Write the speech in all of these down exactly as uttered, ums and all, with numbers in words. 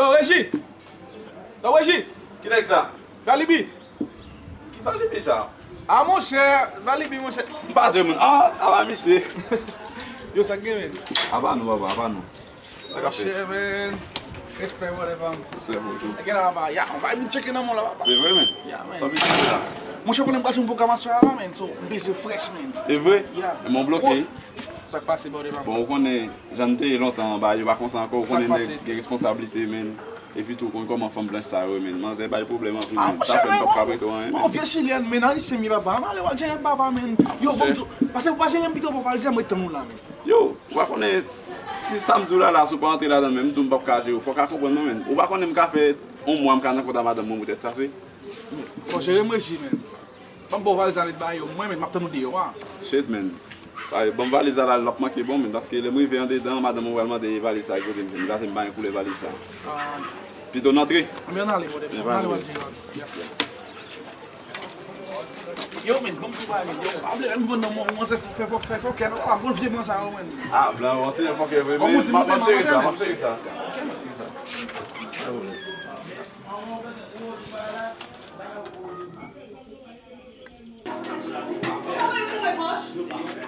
Yo, Reji! Yo, Reji! Ki nèg sa? Valibi! Ki Valibi sa? A, monchè, Valibi, monchè. M pa de moun. A, a, a, misye. Yo, sa k gen, men? Apa nou, papa, apa nou. Sa k ap fèt? Monchè, men. Respè, brother, fam. Respè pou ou tou. Gen la, papa. Ya, on va vin tcheke nan mwen la, papa. Se vre, men? Ya, men. Sa misye la? Monchè, konnen m pral jwenn pwogram aswè a la, men. So, m bezwen fresh, men. E vre? Ya. E mwen bloke. Sa k pase, brother, fam? Bon, ou konnen, jan m te ye lontan, bagay yo pa konsa ankò, ou konnen nèg gen responsablite, men. Epi tou, ou konn kòman fanm blanch sa yo, men. Manzè bay pwoblèm anpil, men. Sa fè m p ap ka prete w anyen, men. Yon vye chilyèn, men, ayisyen m ye, papa. M ale w al jere m, papa, men. Yo, bon, pase w pa jere m pito pou valiz la, m ret tann ou la, men. Yo, ou pa konnen, si sa m di w la, la, si w pa antre ladan l, men, m di w m p ap ka jere w. Fò w ka konprann mwen, men. Ou pa konnen m ka fè yon mwa m ka nan kont a madanm mwen poutèt sa, se. Fò jere m, Reji, men. Ban m ba w valiz la, met ba yo. Mwen menm, m ap tann ou deyò a. Shit, man. Ay, ban m valiz la, l ap manke bon, men, paske lè m rive andedan, madanm mwen pral mande valiz sa ki kote m fè. M gade m pa gen koulè valiz sa. Ah. Pito n antre. Men ann ale, brother. Men ann ale, ann ale. Yo, men, ban m tou pale, men. Yo, pa vle m vann nan mwen, mwen se fè fò, fè fò, kè nan la, bon vye blan sa yo, men. Ah, blan, yon ti fò kè vre, men m ap jere sa, m ap jere sa.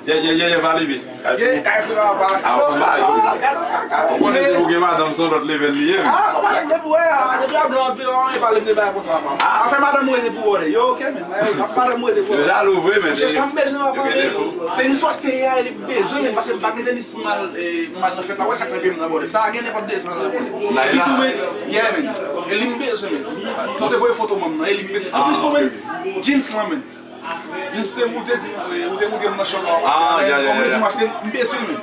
Ye, ye, ye, ye, Valibi. Ye, kay frè papa. Ah, ou pa yo. Ou konnen depi w gen madanm, se yon lòt level li ye, men. Ah, ou pa nèg depi wè, ah, depi a blan ap vin la, ou pale m de bagay konsa, papa. Ah. Afè madanm ou rete pou wè, yo, ok, men. Afè madanm ou rete pou wè. Yo jalou vre, men. Monchè, sa m bezwen, papa, men. Tenis w achte a, li m bezwen, men, paske m pa gen tenis m al, eh, m al nan fèt la, wè sa k nan pye m nan, brother. Sa a gen nenpòt de san la, brother. Li tou, men, yeah, men. E li m bezwen, men. Sa w te voye foto manm nan, e li m bezwen. Anplis tou, men, jeans lan, men. Jis ou te, ou te di, ou te montre m nan shop la, ah, ya, ya, ya, ya. Ou te di m achte, m bezwen l, men.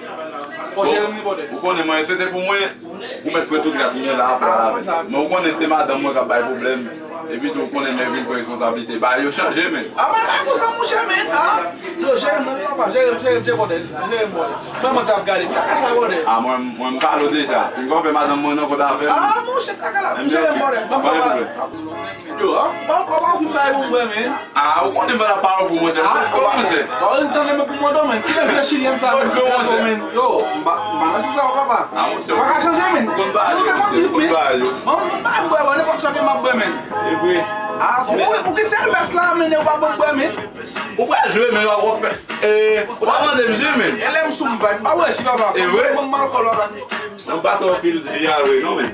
Fò jere m, brother. Ou konnen mwen, se te pou mwen, ou mèt pran tout rad mwen la, apa la, men. Men ou konnen se madanm mwen k ap bay pwoblèm. Epi tou, ou konnen lè vin pran responsablite, bagay yo chanje, men. Ah, men, men, konsa, monchè, men, ah. Yo, jere m, non, papa, jere m, jere m, jere m, brother, jere m, brother. Mwen, mwen, sa ap gade, kaka sa, brother. Ah, mwen, mwen, m pale w deja. Pinkò fè madanm mwen nan kont avè m. Ah, monchè, kaka la, jere m, brother. Ban m pale. Yo, ah, ban m, ban m fin bay pou mwen, men. Ah, ou konnen m pa nan pawòl pou mwen, monchè. Ah, ou konnen, monchè. Ba, ou tande men pou mwen, men. Si lè vye chilyen sa, men. Yo, m pa, m pa nan sa, papa. Ah, monchè. Ou pa ka chanje, men. Ou konn ba yo, monchè. Ou konn ba yo. Ban m, ban m bwè, bwè, nenpòt sa ke m ap bwè, men. E vre. Ah, bon, ou, ou ki sèl vès la, men, ou pa ban m bwè, men. Ou pral jwe, men, w ap fè. Eh, ou pa mande m jwe, men. E lè m sou m vibe, pa bwè ji, papa. E vre. Ban m alkòl, papa. Ou pa twò pil ji a vre, non, men.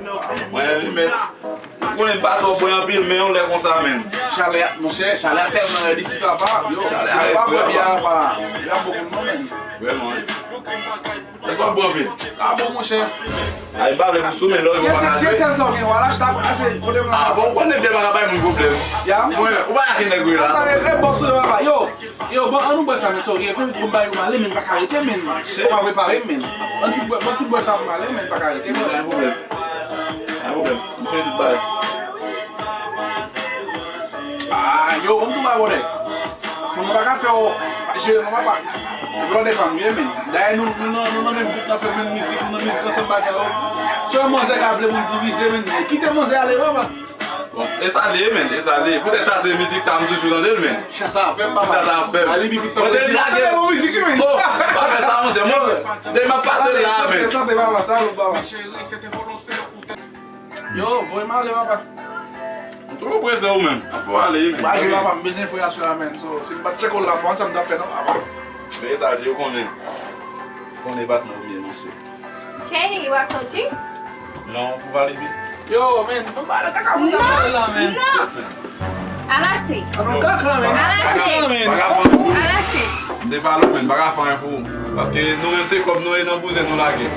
Mwen, li, men. Ou konnen m pa twò bwè anpil, men yon lè konsa, men. Chalè a, monchè, chalè a tèlman rèd isi, papa. Yo, si nou pa bwè byè a, papa, y ap bon pou nou, men. Vrèman, wi. Èske w ap bwè anpil? Ah, bon, monchè. Ay, m pa vle pou sou, men lè w rive w pa ka jwe. Se sèl sa w gen, w al achte apre, se kote m la. Ah, bon, ou konnen byè pa ka bay moun pwoblèm. Ya. Mwen, ou pa ka gen nèg wi la. Sa, e, e, bòs ou, papa. Yo, yo, bon, ann nou bwè sa, men, sorry, e, fè m bay ou male, men m pa ka rete, men. Kòman repare m, men. Ann fin bwè, ann fin bwè sa m male, men m pa ka rete, men. Pa gen pwoblèm. Pa gen pwoblèm. M fè tout bagay. Ah, yo, ban m tou ba, brother. Fanm nan pa ka fè w jere non, papa. Brother pa m ye, men. Dayè, nou, nou nan, nou nan menm gwoup, n ap fè menm mizik, nou nan mizik ansanm, bagay yo. Se yon manzè ka vle pou l divize, men. Kite manzè ale, papa. Bon, e sa l ye, men, e sa l ye. Poutèt sa, se mizik sa m toujou tande l, men. Kisa sa ap fè m, papa? Kisa sa ap fè m? Mwen te lage. Bon, mizik, men. Oh, pa fè sa, monchè. Mwen, te m ap pase l la, men. Sa te, papa, sa, papa. Yo, voye m ale, papa. M toujou prese ou menm. Ann fè w ale, men. Pa jwe, papa, m bezwen frè a sou la, men. So, si m pa t tcheke w la, m pa konn sa m t ap fè, non, papa. Men sa di, ou konnen. Konnen bat mwen byen, monchè. Cheri, w ap soti? Non, pou Valibi. Yo, men, nou pa nan kaka moun sa pale la, men. Non. Al achte. Al achte. Al achte. Al achte. M te pale w, men, m pa ka fè anyen pou ou. Paske nou menm se kòb nou e nan bouzen nou lage.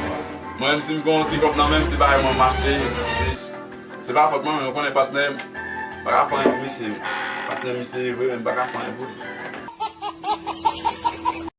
Mwen menm si m gen yon ti kòb nan men m, se bagay mwen m achte, se, se pa fòt mwen, men ou konnen patnè m, m pa ka fè anyen pou misye, men. Patnè m misye ye vre, men m pa ka fè anyen pou li.